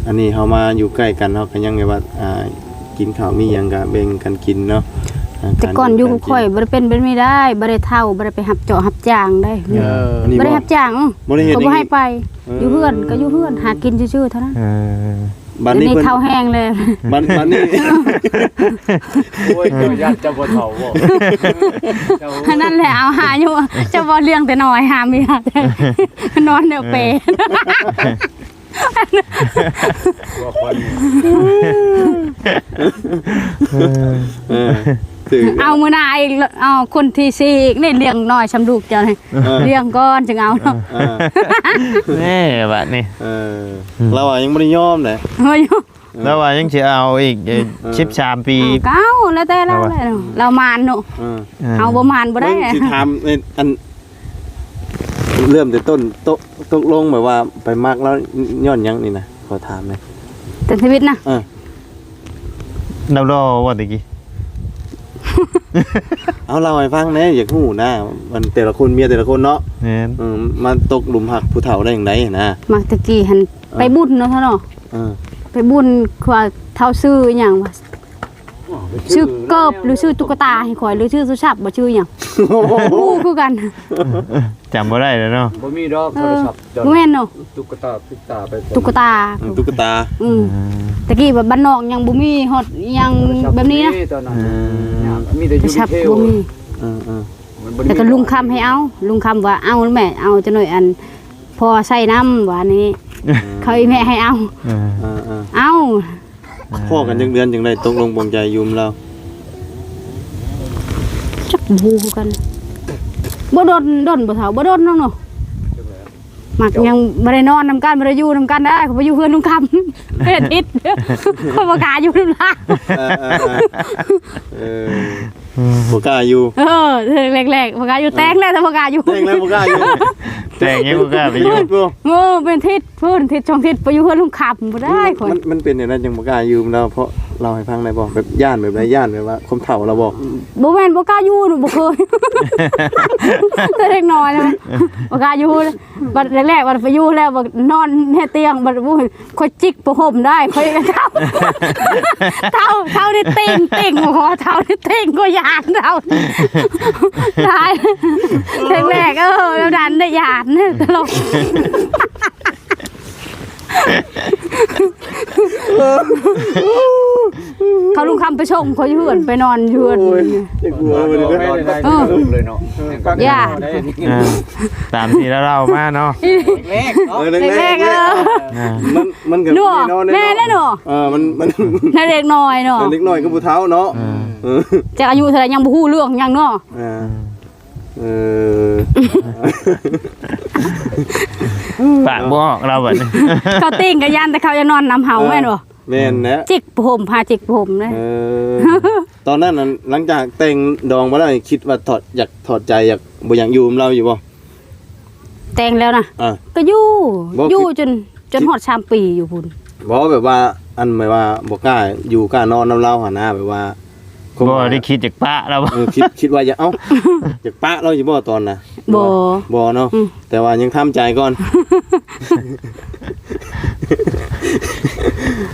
ອັນນີ້ເຮົາມາຢູ່ໃກ້ກັນ ເຮົາກະຍັງແບບວ່າ ອ່າ ກິນເຂົ້າມີຫຍັງກະແບ່ງກັນກິນເນາະ. ອ່າ ແຕ່ກ່ອນຢູ່ກັບຂ້ອຍບໍ່ໄດ້ເປັນແບບນີ້ໄດ໋ ບໍ່ໄດ້ເຖົ້າ ບໍ່ໄດ້ໄປຮັບເຈາະຮັບຈ້າງໄດ໋. ເອີ ອັນນີ້ ບໍ່ໄດ້ຮັບຈ້າງ ບໍ່ໄດ້ເຮັດ ເຂົາບໍ່ໃຫ້ໄປ. ເອີ ຢູ່ເຮືອນກະຢູ່ເຮືອນ ຫາກິນຊື່ໆເທົ່ານັ້ນ. ເອີ ບາດນີ້ ດຽວນີ້ເຖົ້າແຮງແລ້ວ ບາດ ບາດນີ້ ໂອ້ຍ ເຈົ້າຢ້ານເຈົ້າບໍ່ເຖົ້າບໍ? ເຈົ້າ ອັນນັ້ນແຫຼະ ເອົາຫາຢູ່ ເຈົ້າບໍ່ລ້ຽງແຕ່ນ້ອຍ ຫາເມຍ ນອນແນວເປ. ເອີ ຖືກ ເອົາມື້ໜ້າອີກ ເອົາຄົນທີສີ່ອີກນີ້ ລ້ຽງນ້ອຍຊ່ຳລູກເຈົ້ານີ້. ເອີ ລ້ຽງກ່ອນຈຶ່ງເອົາເນາະ. ເອີ ແນ່ບາດນີ້. ເອີ ອືມ ລາວວ່າຍັງບໍ່ໄດ້ຍອມເດ້. ບໍ່ຍອມ. ເອີ ລາວວ່າຍັງຊິເອົາອີກ ເອີ ເອີ ສິບສາມປີ. ເອົາ ກະເອົາ ແລ້ວແຕ່ລາວແຫຼະເນາະ. ລາວໝານເນາະ. ເອີ ເອີ ເຮົາບໍ່ໝານບໍ່ໄດ້. ເບິ່ງ ຊິຖາມ ເອີ ອັນ ເລີ່ມແຕ່ຕົ້ນ ຕົກ ຕົກລົງແບບວ່າໄປມັກລາວຍ້ອນຫຍັງນີ້ນະ ຂໍຖາມແດ່. ແຕ່ຊີວິດນະ? ເອີ ລາວຫຼໍ່ບໍ່ແຕ່ກີ້? ເອົາ ເລົ່າໃຫ້ຟັງແດ່ ຢາກຮູ້ນະ ມັນແຕ່ລະຄົນ ເມຍແຕ່ລະຄົນເນາະ. ແມ່ນ. ເອີ ມາຕົກຫຼຸມຮັກຜູ້ເຖົ້າໄດ້ຈັ່ງໃດຫັ້ນນະ? ມັກແຕ່ກີ້ຫັ້ນ ເອີ ໄປບຸນເນາະ ເນາະ. ເອີ ໄປບຸນ ຄືວ່າເຖົ້າຊື່ອີ່ຫຍັງວະ ຊື້ເກີບ ຫຼື ຊື້ຕຸກກະຕາໃຫ້ຂ້ອຍ ຫຼື ຊື້ໂທລະສັບ ບໍ່ ຊື້ຫຍັງ ບໍ່ຮູ້ຄືກັນ. ຈຳບໍ່ໄດ້ແລ້ວເນາະ. ບໍ່ມີດອກໂທລະສັບ. ເອີ ບໍ່ແມ່ນເນາະ. ຕຸກກະຕາ ຕຸກກະຕາໄປ ຕຸກກະຕາ. ອືມ ຕຸກກະຕາ. ອືມ ອືມ ແຕ່ກີ້ແບບບ້ານນອກຍັງບໍ່ມີຮອດຫຍັງແບບນີ້ນະ. ໂທລະສັບບໍ່ມີຕອນນັ້ນ. ອືມ ຍາກ ມີແຕ່ຢູ່ ໂທລະສັບບໍ່ມີ. ເອີ ເອີ ແລ້ວກະລຸງຄຳໃຫ້ເອົາ ລຸງຄຳວ່າ ເອົາແມ່ ເອົາຈັກໜ້ອຍ ອັນ ພໍໃຊ້ນຳ ວ່ານີ້. ອືມ ເຂົາອີແມ່ໃຫ້ເອົາ. ເອີ ເອີ ເອີ ເອົາ. ພໍ້ກັນຈັກເດືອນຈຶ່ງໄດ້ຕົກລົງປົງໃຈຢູ່ນຳລາວ? ຈັກ ບໍ່ຮູ້ຄືກັນ. ບໍ່ດົນ ດົນບໍ່ເຖົ້າ ບໍ່ດົນດອກເນາະ. ມັກຍັງບໍ່ໄດ້ນອນນຳກັນ ບໍ່ໄດ້ຢູ່ນຳກັນໄດ໋ ເຂົາໄປຢູ່ເຮືອນລຸງຄຳ ເຮັດຜິດ ຂ້ອຍບໍ່ກ້າຢູ່ນຳລາວ. ເອີ ເອີ ເອີ ເອີ ບໍ່ກ້າຢູ່. ເອີ ແລກໆ ບໍ່ກ້າຢູ່. ເອີ ແຕ່ງແລ້ວ ແຕ່ບໍ່ກ້າຢູ່. ແຕ່ງແລ້ວບໍ່ກ້າຢູ່. ແຕ່ງຍັງບໍ່ກ້າໄປຢູ່. ໂອ້ ເປັນທິດ ເພິ່ນທິດສອງທິດໄປຢູ່ເຮືອນລຸງຄຳບໍ່ໄດ້. ມັນ ຂ້ອຍ ມັນ ມັນເປັນແນວໃດຈັ່ງບໍ່ກ້າຢູ່ນຳລາວ? ເວົ້າໃຫ້ຟັງໄດ້ບໍ່? ແບບຢ້ານແບບໃດ? ຢ້ານແບບວ່າຄວາມເຖົ້າລາວບໍ່? ບໍ່ແມ່ນບໍ່ກ້າຢູ່ນະ ບໍ່ເຄີຍ ແຕ່ເດັກນ້ອຍນະ ບໍ່ກ້າຢູ່. ບັດແລກໆ ບັດໄປຢູ່ແລ້ວ ບັດນອນໃນຕຽງ ບັດ ໂອ້ຍ ຂ້ອຍຈິກຜ້າຫົ່ມໄດ້ ຂ້ອຍເຖົ້າ ເຖົ້າ ເຖົ້ານີ້ຕິງ ຕິງ ບໍ່ພໍ ເຖົ້ານີ້ຕິງ ຂ້ອຍຢ້ານເຖົ້າ ຕາຍ. ແລກໆ ເອີ ແນວນັ້ນໄດ້ຢ້ານ ຕະຫຼົກ. ເຂົາລຸງຄຳໄປສົ່ງຂ້ອຍຢູ່ເຮືອນ ໄປນອນຢູ່ເຮືອນ. ໂອ້ຍ ເຈັບຫົວເລີຍເນາະ. ເອີ ຢ້ານ ອ່າ ຕາມທີ່ລາວເລົ່າມາເນາະ. ເອີ ແລກໆ ເອີ ອ່າ ມັນ ມັນກະແນ່ນອນ ແມ່ນແລ້ວເນາະ. ເອີ ມັນ ມັນ ແຕ່ເດັກນ້ອຍເນາະ ເດັກນ້ອຍກັບຜູ້ເຖົ້າເນາະ. ເອີ ເອີ ຈັກອາຍຸເທົ່າໃດ ຍັງບໍ່ຮູ້ເລື່ອງຫຍັງເນາະ. ອ່າ ເອີ ປາກບໍ່ອອກລາວບັດນີ້. ເຂົາຕິງກະຢ້ານ ແຕ່ເຂົາຢາກນອນນຳເຮົາ ເອີ ແມ່ນບໍ່? ແມ່ນແຫຼະ ຈິກຜ້າຫົ່ມ ພາຈິກຜ້າຫົ່ມເດ້. ເອີ ຕອນນັ້ນຫັ້ນ ຫຼັງຈາກແຕ່ງດອງມາແລ້ວ ຄິດວ່າຖອດ ຢາກຖອດໃຈ ຢາກ ບໍ່ຢາກຢູ່ນຳລາວຢູ່ບໍ່? ແຕ່ງແລ້ວນະ ອ່າ ກະຢູ່ ບໍ່ ຢູ່ຈົນ ຈົນຮອດສາມປີຢູ່ພຸ້ນ. ບໍ່ ແບບວ່າ ອັນ ແບບວ່າບໍ່ກ້າຢູ່ກ້ານອນນຳລາວຫັ້ນນະ ແບບວ່າ ບໍ່ໄດ້ຄິດຢາກປະລາວ. ເອີ ຄິດ ຄິດວ່າຢາກ ເອົ້າ ຢາກປະລາວຢູ່ບໍ່ຕອນນະ? ບໍ່ ບໍ່ເນາະ. ອືມ ແຕ່ວ່າຍັງທຳໃຈກ່ອນ.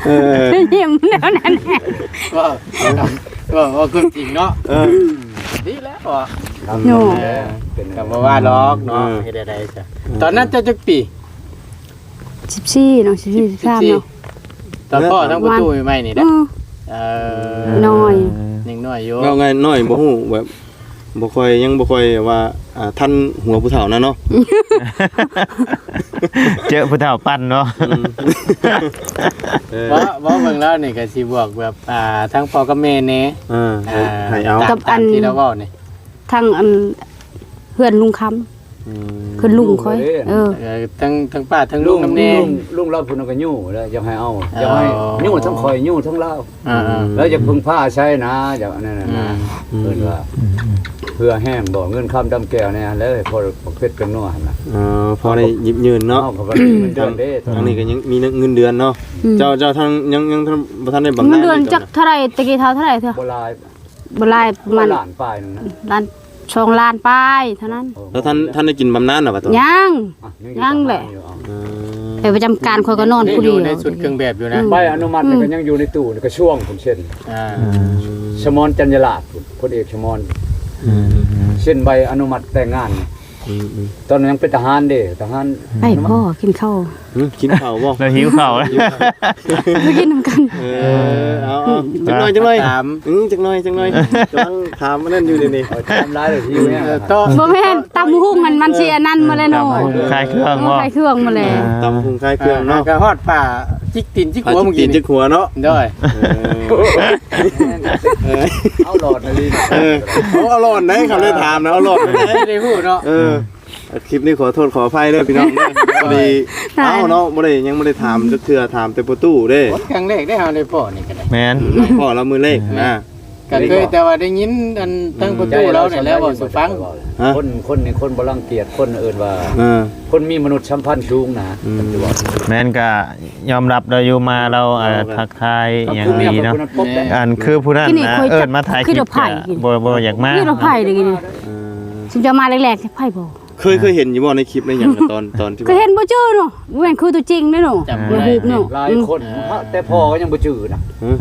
ເອີ ຍິ້ມແນວນັ້ນແຫຼະ ວ່າ ວ່າ ເວົ້າຄວາມຈິງເນາະ. ເອີ ດີແລ້ວວ່າ ເນາະ ເອີ ກະບໍ່ວ່າດອກເນາະ. ເອີ ເຮັດໄດ້ຊະ. ຕອນນັ້ນເຈົ້າຈັກປີ? ສິບສີ່ເນາະ ສິບສີ່ ສິບສາມເນາະ. ຕອນພໍ່ທັງປະຕູໃໝ່ໆນີ້ນະ. ເອີ ເອີ ນ້ອຍ ຍັງນ້ອຍຢູ່ ເວົ້າງ່າຍນ້ອຍ ບໍ່ຮູ້ແບບ ບໍ່ຄ່ອຍ ຍັງບໍ່ຄ່ອຍວ່າ ອ່າ ທັນຫົວຜູ້ເຖົ້ານະເນາະ. ເຈີຜູ້ເຖົ້າປັ່ນເນາະ. ອືມ ເອີ ເວົ້າ ເວົ້າເບິ່ງແລ້ວນີ້ກະຊິບວກແບບ ອ່າ ທັງພໍ່ກັບແມ່ແດ່. ເອີ ອ່າ ໃຫ້ເອົາ ຕາມ ກັບອັນ ຕາມທີ່ລາວເວົ້ານີ້ ທັງອັນ ເຮືອນລຸງຄຳ. ອືມ ເພິ່ນລຸງຂ້ອຍ. ເອີ ເອີ ທັງ ທັງປ້າທັງລຸງນຳແດ່. ລຸງ ລຸງລາວພຸ້ນກະຍູ້ແລ້ວ ຢາກໃຫ້ເອົາ ຢາກໃຫ້ ອໍ ຍູ້ທັງຂ້ອຍ ຍູ້ທັງລາວ. ອ່າ ແລ້ວຢາກເພິ່ງພາອາໄສນະ ຢາກອັນນັ້ນນະ. ອືມ ເພິ່ນວ່າ ອືມ ເພື່ອແຮງບໍ່ ເງິນຄຳດຳແກ້ວແດ່ຫັ້ນແຫຼະ ພໍບັກເພັດຈັກໜ່ວຍຫັ້ນນະ ເອີ ພໍໄດ້ຍິບຢືນເນາະ ເຮົາກໍບໍ່ໄດ້ເງິນເດືອນເດ້ ທາງນີ້ກໍຍັງມີເງິນເດືອນເນາະ ອືມ ເຈົ້າ ເຈົ້າທາງ ຍັງ ຍັງບໍ່ທັນໄດ້ບຳນານ ເງິນເດືອນຈັກເທົ່າໃດ ແຕ່ກີ້ເທົ່າ ເທົ່າໃດເທື່ອ ບໍ່ຫຼາຍ ບໍ່ຫຼາຍ ປະມານລ້ານປາຍໜຶ່ງນະ ລ້ານ ສອງລ້ານປາຍເທົ່ານັ້ນ ເອີ ແລ້ວທ່ານ ທ່ານໄດ້ກິນບຳນານແລ້ວບໍ່ຕອນ ຍັງ ອ່ະ ຍັງຢູ່ ຍັງແຫຼະ ເອີ ໄປປະຈຳການຂ້ອຍກໍນອນຜູ້ດຽວ ໃນຊຸດເຄື່ອງແບບຢູ່ນະ ອືມ ໃບອະນຸມັດນີ້ກໍຍັງຢູ່ໃນຕູ້ ໃນກະຊວງພຸ້ນເຊັນ ອ່າ ອືມ ສະໝອນ ຈັນຍະລາດພຸ້ນ ພົນເອກສະໝອນ ອືມ ເຊັນໃບອະນຸມັດແຕ່ງງານ ອືມໆ ຕອນນັ້ນຍັງເປັນທະຫານເດ້ ທະຫານ ໄປພໍ່ກິນເຂົ້າ ຫຶ ກິນເຂົ້າບໍ່? ລາວຫິວເຂົ້າ ໄປກິນນຳກັນ ເອີ ເອົາໆ ອືມ ຈັກໜ່ອຍ ຈັກໜ່ອຍ ຖາມ ອືມ ຈັກໜ່ອຍ ຈັກໜ່ອຍ ກຳລັງຖາມອັນນັ້ນຢູ່ນີ້ ເອົາ ຖາມຫຼາຍແລ້ວຫິວແຮງ ເອີ ຕໍ່ ບໍ່ແມ່ນ ຕຳຫຸ່ງຫັ້ນມັນຊິອັນນັ້ນໝົດແລ້ວເນາະ ເອີ ຕຳຫຸ່ງຄາຍເຄື່ອງບໍ່? ຄາຍເຄື່ອງໝົດແລ້ວ ອ່າ ຕຳຫຸ່ງຄາຍເຄື່ອງເນາະ ອ່າ ກໍຮອດປາຈິກຕີນຈິກຫົວ ປາຈິກຕີນຈິກຫົວເນາະ ໂດຍ ເອີ ເອົາຫຼອດນະລີ ເອີ ເອົາ ເອົາຫຼອດໄດ໋ ຄັນໄດ້ຖາມນະ ເອົາຫຼອດໄດ໋ ໄດ້ຮູ້ເນາະ ເອີ ຄລິບນີ້ຂໍໂທດຂໍອະໄພເດີພີ່ນ້ອງເດີ ພໍດີ ເອົາເນາະ ບໍ່ໄດ້ ຍັງບໍ່ໄດ້ຖາມຈັກເທື່ອ ຖາມແຕ່ພໍ່ຕູ້ເດ້ ຄົນຄັ້ງແລກໄດ້ເຮົາໄດ້ພໍ້ນີ້ກໍໄດ້ ແມ່ນ ພໍ້ລາວມື້ແລກນະ ກໍເຄີຍແຕ່ວ່າໄດ້ຍິນອັນທາງພໍ່ຕູ້ລາວນີ້ແຫຼະເວົ້າສູ່ຟັງ ຮະ ຄົນ ຄົນນີ້ຄົນບໍ່ລັງກຽດ ຄົນເອີ້ນວ່າ ເອີ ຄົນມີມະນຸດສຳພັນສູງນະ ອືມ ເພິ່ນຊິເວົ້າ ແມ່ນ ກໍຍອມຮັບໄດ້ຢູ່ ມາລາວ ເອີ ເອີ ທັກທາຍຫຍັງດີເນາະ ອັນຄືຜູ້ນັ້ນນະ ເອີ້ນມາຖ່າຍຄລິບ ບໍ່ ບໍ່ຢາກມາ ຄິດວ່າໃຜເດ້ ຄິດວ່າໃຜ ເອີ ຊຸມເຈົ້າມາແລກໆ ໃຜບໍ່? ເຄີຍ ເຄີຍເຫັນຢູ່ບໍ່ໃນຄລິບໃນຫຍັງ ຕອນ ຕອນທີ່ ເຄີຍເຫັນບໍ່ຈື່ເນາະ ບໍ່ແມ່ນຄືຕົວຈິງເດ້ເນາະ ຈຳບໍ່ໄດ້ ຮູບເນາະ ຫຼາຍຄົນ ອືມ ແຕ່ພໍ່ກໍຍັງບໍ່ຈື່ນະ ອືມ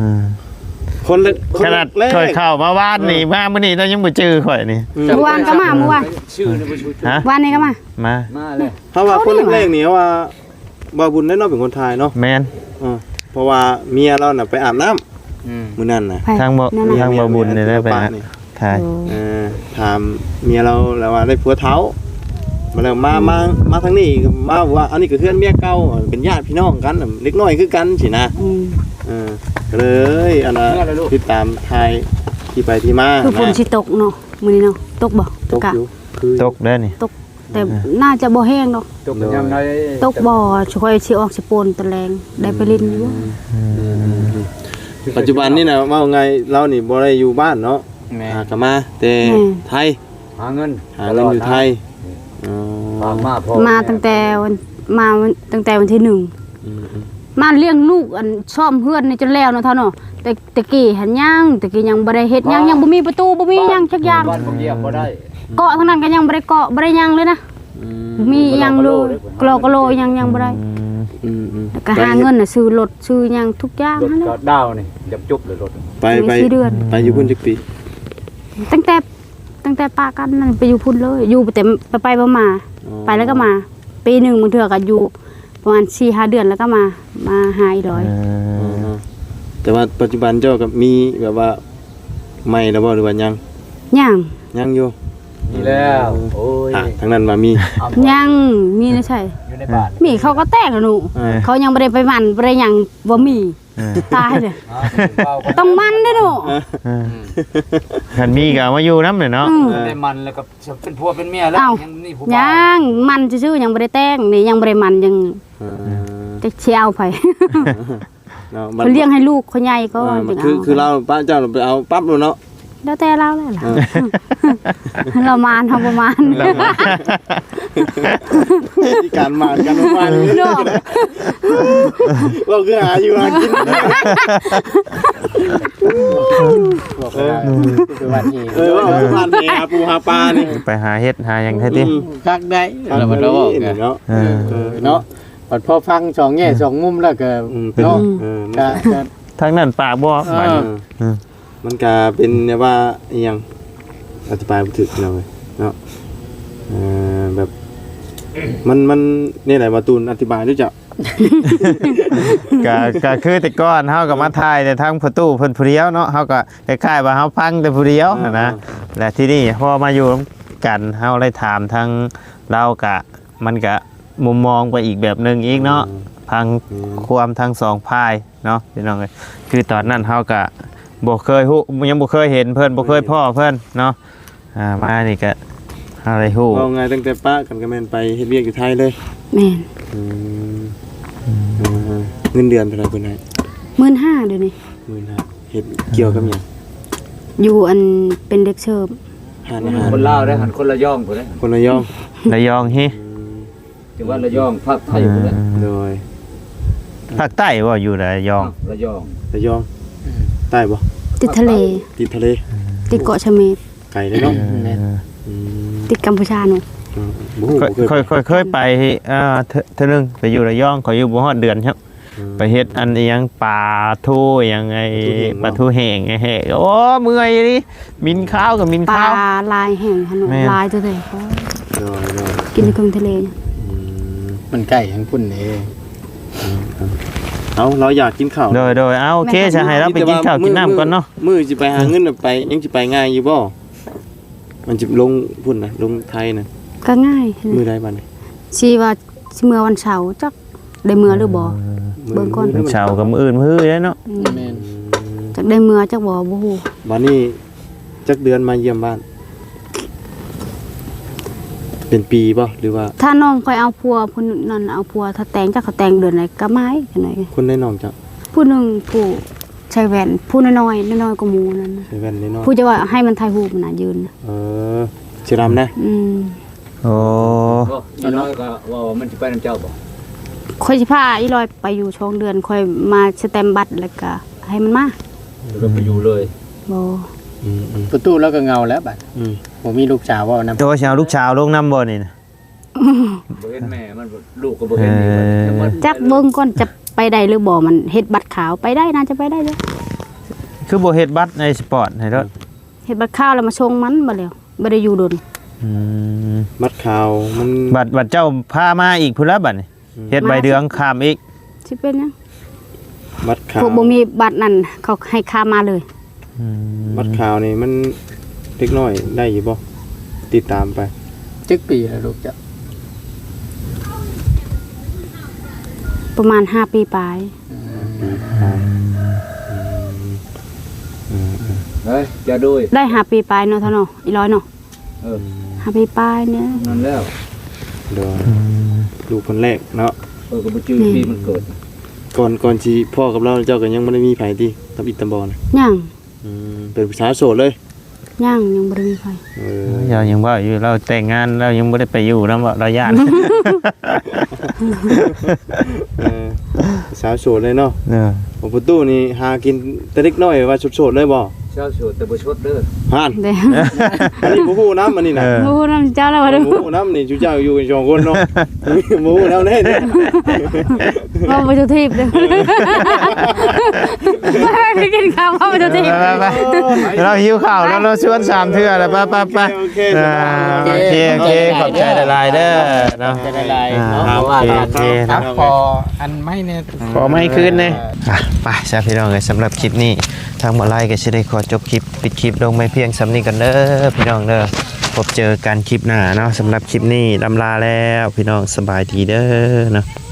ຄົນແລກ ຂະໜາດຂ້ອຍເຂົ້າມາວານນີ້ ມາມື້ນີ້ລາວຍັງບໍ່ຈື່ຂ້ອຍນີ້ ອືມ ເມື່ອວານກໍມາ ເມື່ອວານ ຊື່ນີ້ບໍ່ຊື່ ຮະ ວານນີ້ກໍມາ ມາ ມາເລີຍ ເຮົາວ່າຄົນແລກໆນີ້ ເຮົາວ່າ ບ່າວບຸນເດ້ເນາະ ເປັນຄົນຖ່າຍເນາະ ແມ່ນ ເອີ ເພາະວ່າເມຍລາວນະໄປອາບນ້ຳ ອືມ ມື້ນັ້ນນະ ໃຜ ທາງບ່າວ ທາງບ່າວບຸນນີ້ແຫຼະໄປຖ່າຍ ເອີ ຖາມເມຍລາວ ລາວວ່າໄດ້ຜົວເຖົ້າ ມາແລ້ວ ມາ ມາ ມາທາງນີ້ ມາວ່າ ອັນນີ້ກໍເຮືອນເມຍເກົ່າ ເປັນຍາດພີ່ນ້ອງກັນ ເດັກນ້ອຍຄືກັນຊີ້ນະ ອືມ ເອີ ກໍເລີຍ ອັນນ່າ ຕິດຕາມຖ່າຍທີ່ໄປທີ່ມາ ຄືຝົນຊິຕົກເນາະ ມື້ນີ້ເນາະ ຕົກບໍ່? ຕົກຢູ່ ຄືຕົກແລ້ວນີ້ ຕົກ ແຕ່ ອ່າ ໜ້າຈະບໍ່ແຮງດອກ ຕົກຍາມໃດ ຕົກບໍ່ ຂ້ອຍຊິອອກຊິໂປນຕອນແລງ ໄດ້ໄປຫຼິ້ນຢູ່ ອືມ ອືມ ປັດຈຸບັນນີ້ນະ ເວົ້າງ່າຍ ລາວນີ້ບໍ່ໄດ້ຢູ່ບ້ານເນາະ ແມ່ນ ຫາກໍມາແຕ່ ແມ່ນ ໄທ ຫາເງິນ ຫາເງິນຢູ່ໄທ ຕະຫຼອດນະ ອໍ ມາ ມາຕັ້ງແຕ່ວັນ ມາຕັ້ງແຕ່ວັນທີໜຶ່ງ ອືມໆ ມາລ້ຽງລູກ ອັນ ສ້ອມເຮືອນນີ້ຈົນແລ້ວເນາະ ເຖົ້າເນາະ ແຕ່ ແຕ່ກີ້ຫັ້ນຍັງ ແຕ່ກີ້ຍັງບໍ່ໄດ້ເຮັດຫຍັງ ຍັງບໍ່ມີປະຕູ ບໍ່ມີຫຍັງຈັກຢ່າງ ບ້ານບໍ່ຢຽບບໍ່ໄດ້ ເກາະທາງນັ້ນກໍຍັງບໍ່ໄດ້ເກາະ ບໍ່ໄດ້ຫຍັງເລີຍນະ ອືມ ບໍ່ມີຫຍັງເລີຍ ກະລໍກະໂລຫຍັງ ຍັງບໍ່ໄດ້ ອືມ ອືມໆ ແລ້ວກໍຫາເງິນນະ ຊື້ລົດ ຊື້ຫຍັງທຸກຢ່າງຫັ້ນແຫຼະ ລົດກໍດາວນີ້ ຢາກຈົບເລີຍລົດ ໄປ ໄປ ໄປສີ່ເດືອນ ໄປຢູ່ພຸ້ນຈັກປີ? ຕັ້ງແຕ່ ຕັ້ງແຕ່ປະກັນນັ້ນໄປຢູ່ພຸ້ນເລີຍ ຢູ່ແຕ່ໄປໆມາໆ ອໍ ໄປແລ້ວກໍມາ ປີໜຶ່ງບາງເທື່ອກໍຢູ່ ປະມານສີ່ຫ້າເດືອນແລ້ວກໍມາ ມາຫາອີ່ຫຼອຍ ເອີ ແຕ່ວ່າປັດຈຸບັນເຈົ້າກໍມີແບບວ່າໃໝ່ແລ້ວບໍ່ ຫຼືວ່າຍັງ? ຍັງ ຍັງຢູ່ ມີແລ້ວ ໂອ້ຍ ອ່ະ ທາງນັ້ນວ່າມີ ຍັງ ມີໃນໃສ? ຢູ່ໃນບ້ານ ມີ ເຂົາກໍແຕ່ງແລ້ວເນາະ ເອີ ເຂົາຍັງບໍ່ໄດ້ໄປໝັ້ນ ບໍ່ໄດ້ຫຍັງ ບໍ່ມີ ເອີ ຕາຍເລີຍ ອ້າວ ຕ້ອງໝັ້ນເດ້ເນາະ ເອີ ເອີ ຄັນມີກໍເອົາມາຢູ່ນຳແຫຼະເນາະ ອືມ ໄດ້ໝັ້ນແລ້ວກໍ ເປັນຜົວເປັນເມຍແລ້ວ ເອົ້າ ຍັງມີຜູ້ບ່າວ ຍັງໝັ້ນຊື່ໆ ຍັງບໍ່ໄດ້ແຕ່ງ ນີ້ຍັງບໍ່ໄດ້ໝັ້ນ ຍັງ ເອີ ຈັກຊິເອົາໃຜ ເນາະ ເພິ່ນລ້ຽງໃຫ້ລູກເຂົາໃຫຍ່ກ່ອນ ເອີ ຄື ຄືລາວປະເຈົ້າໄປເອົາປັບໂລດເນາະ ແລ້ວແຕ່ລາວແຫຼະ ເອີ ລາວໝານ ເຮົາບໍ່ໝານ ລາວໝານ ມີການໝານກັນປະມານນີ້ເນາະ ເວົ້າຄືຫາຢູ່ຫາກິນ ບອກວ່າ ເອີ ຄືບ້ານເອ ເອີ ເວົ້າຄືບ້ານເອ ຫາປູຫາປານີ້ ໄປຫາເຫັດຫາຫຍັງແທ້ຕິ ອືມ ຄັກໄດ໋ ຄັກໄດ໋ ລະມັດລະວັງເນາະ ເອີ ເອີ ເນາະ ບັດພໍຟັງສອງແງ່ສອງມຸມແລ້ວກໍ ອືມ ເປັນ ເນາະ ເອີ ກໍ ກໍ ທາງນັ້ນປາກບໍ່ ເອີ ບາດນີ້ ເອີ ມັນກະເປັນແບບວ່າອີ່ຫຍັງ ອະທິບາຍບໍ່ຖືກເນາະ ເອີ ແບບ ມັນ ມັນແນວໃດຫວາ ຕູນ ອະທິບາຍດູເຈົ້າ ກະ ກະຄືແຕ່ກ່ອນເຮົາກໍມາຖ່າຍແຕ່ທາງພໍ່ຕູ້ເພິ່ນຜູ້ດຽວເນາະ ເຮົາກໍຄ້າຍໆວ່າເຮົາຟັງແຕ່ຜູ້ດຽວຫັ້ນນະ ອ່າ ແລະ ທີນີ້ພໍມາຢູ່ນຳກັນ ເຮົາໄດ້ຖາມທາງລາວກະ ມັນກະມຸມມອງໄປອີກແບບໜຶ່ງອີກເນາະ ອືມ ຟັງ ອືມ ຄວາມທັງສອງຝ່າຍເນາະ ພີ່ນ້ອງເອີຍ ຄືຕອນນັ້ນເຮົາກະບໍ່ເຄີຍຮູ້ ຍັງບໍ່ເຄີຍເຫັນເພິ່ນ ບໍ່ເຄີຍພໍ້ເພິ່ນເນາະ ອ່າ ມານີ້ກະເຮົາໄດ້ຮູ້ ເວົ້າງ່າຍຕັ້ງແຕ່ປະກັນກໍແມ່ນໄປເຮັດວຽກຢູ່ໄທເລີຍ ແມ່ນ ອືມ ອືມ ເງິນເດືອນເທົ່າໃດເພິ່ນໃຫ້? ໝື່ນຫ້າ ດຽວນີ້ ໝື່ນຫ້າ ເຮັດກ່ຽວກັບຫຍັງ? ຢູ່ອັນເປັນເດັກເສີບ ຮ້ານອາຫານ ຄົນລາວເດ້ ຫັ້ນຄົນລະຍອງພຸ້ນເດ້ ຄົນລະຍອງ ລະຍອງເຮ ອືມ ຈັງຫວັດລະຍອງ ພາກໄທພຸ້ນແຫຼະ ອ່າ ໂດຍ ພາກໃຕ້ບໍ່ ຢູ່ລະຍອງ ລະຍອງ ລະຍອງ ອືມ ໃຕ້ບໍ່ ຕິດທະເລ ຕິດທະເລ ຕິດເກາະສະເໝດ ໄກເດ້ເນາະ ເອີ ແມ່ນ ອືມ ຕິດກຳປູເຈຍເນາະ ອືມ ບໍ່ຮູ້ ຂ້ອຍ ບໍ່ເຄີຍ ຂ້ອຍ ຂ້ອຍເຄີຍໄປ ເອີ ເທື່ອ ເທື່ອໜຶ່ງໄປຢູ່ລະຍອງ ຂ້ອຍຢູ່ບໍ່ຮອດເດືອນຊ້ຳ ອືມ ໄປເຮັດອັນອີ່ຫຍັງ ປາທູອີ່ຫຍັງ ໄອ້ ປາທູແຫ້ງ ປາທູແຫ້ງ ແຫ້ງ ໂອ້ ເມື່ອຍອີ່ຫຼີ ໝິ່ນຄາວກໍໝິ່ນຄາວ ປາຫຼາຍແຮງຫັ້ນ ແມ່ນ ຫຼາຍເທື່ອໃດ ໂດຍ ໂດຍ ກິນຢູ່ເຄິ່ງທະເລ ອືມ ມັນໃກ້ທາງພຸ້ນເດ້ ເອົາ ລາວຢາກກິນເຂົ້າ ໂດຍ ໂດຍ ເອົາ ໂອເຄ ແມ່ນ ຊະ ໃຫ້ລາວໄປກິນເຂົ້າກິນນ້ຳກ່ອນເນາະ ມື້ຊິໄປຫາເງິນໄປ ຍັງຊິໄປງ່າຍຢູ່ບໍ່ ມັນຊິລົງພຸ້ນນະ ລົງໄທນະ ກໍງ່າຍ ມື້ໃດບັດນີ້ ຊິວ່າ ຊິເມືອວັນເສົາ ຈັກໄດ້ເມືອຫຼືບໍ່ ເອີ ເບິ່ງກ່ອນ ວັນເສົາກັບມື້ອື່ນ ມື້ອື່ນແລ້ວເນາະ ອືມ ແມ່ນ ຈັກໄດ້ເມືອຈັກບໍ່ ບໍ່ຮູ້ ບັດນີ້ຈັກເດືອນມາຢ້ຽມບ້ານ ເປັນປີບໍ່ ຫຼືວ່າ ຖ້ານ້ອງຂ້ອຍເອົາຜົວ ຜູ້ນັ້ນເອົາຜົວ ຖ້າແຕ່ງ ຈັກເຂົາແຕ່ງເດືອນໃດກໍມາອີກຈັ່ງໃດ ຄົນໃດນ້ອງເຈົ້າ ຜູ້ໜຶ່ງ ຜູ້ໃສ່ແວ່ນ ຜູ້ນ້ອຍໆ ນ້ອຍໆກວ່າໝູ່ນັ້ນ ໃສ່ແວ່ນນ້ອຍໆ ຜູ້ຈະວ່າໃຫ້ມັນຖ່າຍຮູບນະ ຢືນ ເອີ ເສື້ອດຳນະ ອືມ ໂອ້ ນ້ອຍໆກໍເວົ້າວ່າມັນຊິໄປນຳເຈົ້າບໍ່ ຂ້ອຍຊິພາອີຫຼອຍໄປຢູ່ສອງເດືອນ ຂ້ອຍມາສະແຕມບັດ ແລ້ວກໍໃຫ້ມັນມາ ແລ້ວກໍໄປຢູ່ເລີຍ ບໍ່ ອືມໆ ປະຕູລາວກໍເຫງົາແລ້ວບັດ ອືມ ບໍ່ມີລູກສາວເວົ້ານຳ ແຕ່ວ່າຊິເອົາລູກສາວລົງນຳບໍ່ນີ້ນະ ບໍ່ເຫັນແມ່ມັນ ລູກກໍບໍ່ເຫັນອີກ ເອີ ຈັກເບິ່ງກ່ອນຈະໄປໄດ້ຫຼືບໍ່ ມັນເຮັດບັດຂາວ ໄປໄດ້ ໜ້າຈະໄປໄດ້ຢູ່ ຄືບໍ່ເຮັດບັດໃນສະປອດໃຫ້ໂລດ ເຮັດບັດຂາວແລ້ວມາສົ່ງມັນ ບັດແລ້ວບໍ່ໄດ້ຢູ່ດົນ ອືມ ບັດຂາວມັນ ບັດ ບັດເຈົ້າພາມາອີກພຸ້ນລະບັດນີ້ ອືມ ເຮັດໃບເດືອງຂ້າມອີກ ຊິເປັນຫຍັງ ບັດຂາວ ພວກບໍ່ມີບັດນັ້ນ ເຂົາໃຫ້ຂ້າມມາເລີຍ ອືມ ບັດຂາວນີ້ມັນເດັກນ້ອຍໄດ້ຢູ່ບໍ່ ຕິດຕາມໄປ ຈັກປີແລ້ວລູກເຈົ້າ ປະມານຫ້າປີປາຍ ອືມ ຫ້າປີປາຍ ອືມ ອືມ ເອີຍ ຢ່າໂດຍ ໄດ້ຫ້າປີປາຍເນາະ ເຖົ້າເນາະ ອີຫຼອຍເນາະ ເອີ ຫ້າປີປາຍນີ້ ນັ້ນແລ້ວ ໂດຍ ອືມ ລູກຄົນແລກເນາະ ເອີ ກໍບໍ່ຈື່ ແມ່ນ ປີມັນເກີດ ກ່ອນ ກ່ອນຊິພໍ້ກັບລາວ ເຈົ້າກໍຍັງບໍ່ໄດ້ມີໃຜຕິ ຕຳອິດຕຳບໍ່ນະ ຍັງ ອືມ ເປັນຜູ້ສາວໂສດເລີຍ ຍັງ ຍັງບໍ່ໄດ້ມີໃຜ ເອີ ລາວຍັງເວົ້າຢູ່ ລາວແຕ່ງງານ ລາວຍັງບໍ່ໄດ້ໄປຢູ່ນຳ ເວົ້າລາວຢ້ານ ເອີ ສາວໂສດເລີຍເນາະ ເອີ ໂອ້ ປະຕູນີ້ຫາກິນແຕ່ເດັກນ້ອຍວ່າໂສດໆເລີຍບໍ່ ສາວໂສດແຕ່ບໍ່ສົດເດີ ຫັ້ນ ເດ້ ອັນນີ້ບໍ່ຮູ້ນຳ ອັນນີ້ນະ ເອີ ບໍ່ຮູ້ນຳເຈົ້າແລ້ວວ່າ ບໍ່ຮູ້ນຳນີ້ ເຈົ້າຢູ່ກັນສອງຄົນເນາະ ບໍ່ຮູ້ນຳເດ້ ເວົ້າບໍ່ຖືກທີບເດີ ໄປ ໄປກິນເຂົ້າ ເວົ້າບໍ່ຖືກທີບ ໄປ ໄປ ໄປ ລາວຫິວເຂົ້າແລ້ວ ລາວຊວນສາມເທື່ອແລ້ວ ໄປ ໄປ ໄປ ໂອເຄ ອ່າ ໂອເຄ ໂອເຄ ໂອເຄ ຂອບໃຈຫຼາຍໆເດີເນາະ ຂອບໃຈຫຼາຍໆ ອ່າ ເນາະ ໂອເຄ ໂອເຄເນາະ ຂໍອັນໄມ້ແດ່ ຂໍໄມ້ຄືນແດ່ ອ່ະ ໄປຊະພີ່ນ້ອງເອີຍ ສຳລັບຄລິບນີ້ ທາງໝໍໄລກໍຊິໄດ້ຂໍຈົບຄລິບ ປິດຄລິບລົງໄວ້ພຽງສ່ຳນີ້ກ່ອນເດີພີ່ນ້ອງເດີ ພົບເຈີກັນຄລິບໜ້າເນາະ ສຳລັບຄລິບນີ້ລຳລາແລ້ວ ພີ່ນ້ອງສະບາຍດີເດີເນາະ.